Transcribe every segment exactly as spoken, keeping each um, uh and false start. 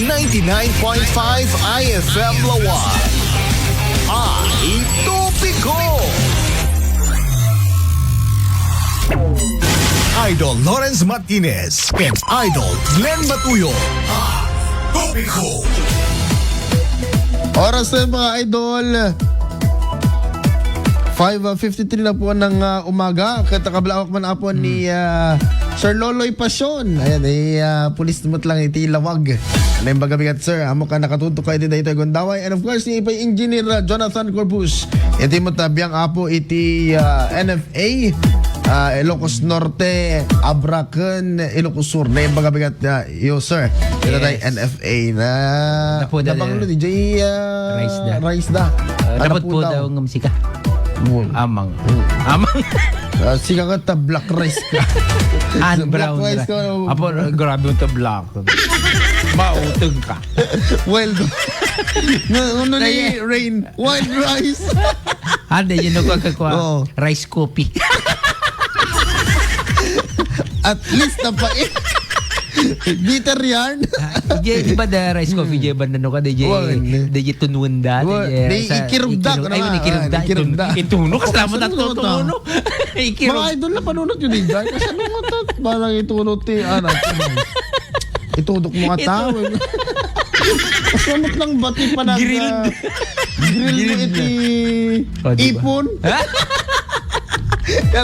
ninety-nine point five I F M Lawan. Ay, Topiko! Idol Lawrence Martinez and Idol Glenn Batuyo. Ay, Topiko! Oras na, mga idol. Five fifty-three na po ng, ah, umaga. Ket kablaawak man, apo, ni, ah, Sir Loloy Pasion. Ayan, eh, ah, pulis mo lang iti lawag. Ano yung bagabigat, sir? Amo ka nakatutok kayo dito, Gundaway. And of course, ni Ipay Engineer, ah, Jonathan Corpus. Iti mo tabiang, apo, iti, ah, N F A, ah, Ilocos Norte, Abracan, Ilocos Sur. Na yung bagabigat, ah, yo, sir. Ito tayo, Yes. N F A na. Napuda na. Nabanglo ni Jay, ah, Raisda. Raisda. Ah, Ano napud po daw? Daw ng musika. Amang. Amang. Ah, sika ka ta black rice ka. An Black brown rice rice. Ka, oh. Apo, grabe mo ta black. Mautog ka. Well, no, no, ni Rain, wild rice. Ande, yun ako kagkuha. Oo. Rice coffee. At least, napait. Bitter yarn. Ah, di, di ba the rice coffee, Hmm. di ba, nano ka, di, di, Wala, hindi. di, di tununda, Wala, di, di, sa ikirugda, ikirug-, ano ay, nga, ikirugda, ah, ikirugda. itun-, ituno, kasama Kasama na to, to, to. tuno. Ikirug- Mga idol na panunot yun, di, guys. Kasi ano nga to? Parang ituno ti, ano, itudok mo nga Ito. tao. Kasamot lang bati pa ng, Grilled. ah, grill mo Grilled iti na. O, di ba? ipon. Kaya,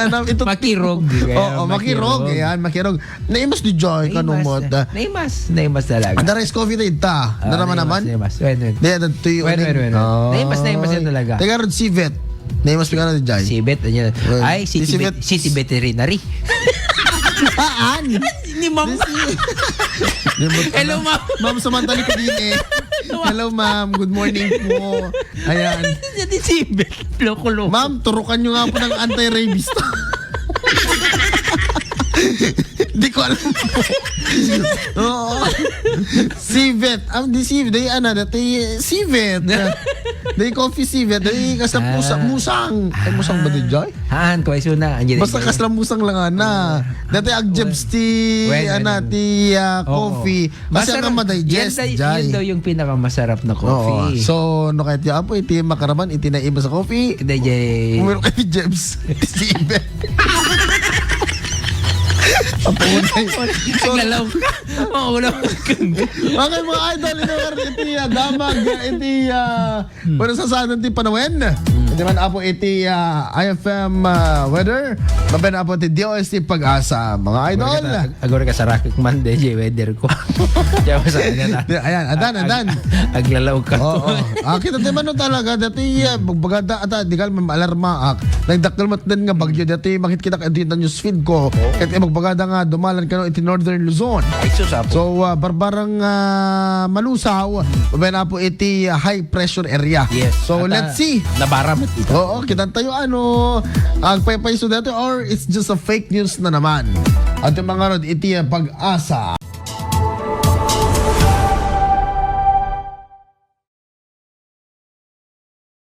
ano, ito Makirog. Kaya Oo, makirog. makirog. Ayan, makirog. Naimas ni Joy, Naimas. kanumot, ah. Naimas. Naimas talaga. Ang rice coffee na ita. Ah, Naraman naimas, naman? naimas. Wen, wen. Di, ada tuyo Wen, ni wen, wen, wen. Oh. Naimas, naimas yan talaga. Teka, Rod, si Vet. Naimas pa ka na ni Joy. Si Vet, ano yan? Well, Ay, si City si Vet-, Vet. City Veterinary. Saan? Ni Ma'am. Ni si-, ni Ma'am. Hello, Ma'am. Ma'am Samantha Licodine. Hello, Ma'am. Good morning po. Ayan. Hindi si Vet. Loko-loko. Ma'am, turukan nyo nga po ng anti-rabies. Di ko alam po. Oo. Civet. Ah, di Civet. Di, ano, dati Civet. Di coffee Civet. Di kasla pusa, Ah. musang. Ay, musang ba di, Joy? Haan, ko ay suna. Andiyan, Basta andiyan. kasla musang lang, ana. Ah. Dati ag Jebs ti, Well, well, ana, well. ti, ah, Oo. coffee. Kasi Masarap. nga ma-digest, Yan daw, Jai. yan daw yung pinakamasarap na Oo. coffee. So, no, kahit yung apo, iti makaraman, iti naiba sa coffee. Hindi, Jai. Uminom kayo ni Jebs. Iti si Ibe. Apo, unay. Sorry. Naglalaw ka. Maulaw ka. Okay, mga idol, ito nga rin, iti, ah, damag, iti, ah, Hmm. Pero sa saan ti panawen? Hmm. Iti man apo iti, ah, I F M, ah, weather. Maben apo ti D O S T Pag-asa, mga idol. Agora ka sa-, agora ka sa rakik man, D J weather ko. Diyan mo sa kanya na. Di, ayan, adan, Ag-, adan. aglalaw ka Oo, to. oo. Ah, kita ti man no talaga, dati, ah, bagbagada, ata, di ka alarma, ah. Nagdakkel met din nga bagyo, dati, makit kita, dati na news feed ko. Oo. Ket ibagbagada nga dumalan kano iti Northern Luzon. Ay, sus, apo. So, ah, barbarang, ah, malusaw, mabayan apo iti, ah, high pressure area. Yes. So, At, let's ah, see. Nabara met ito. Oo, kitan tayo ano, agpaypayso dati or it's just a fake news na naman. At yung mga rod, iti, ah, Pag-asa.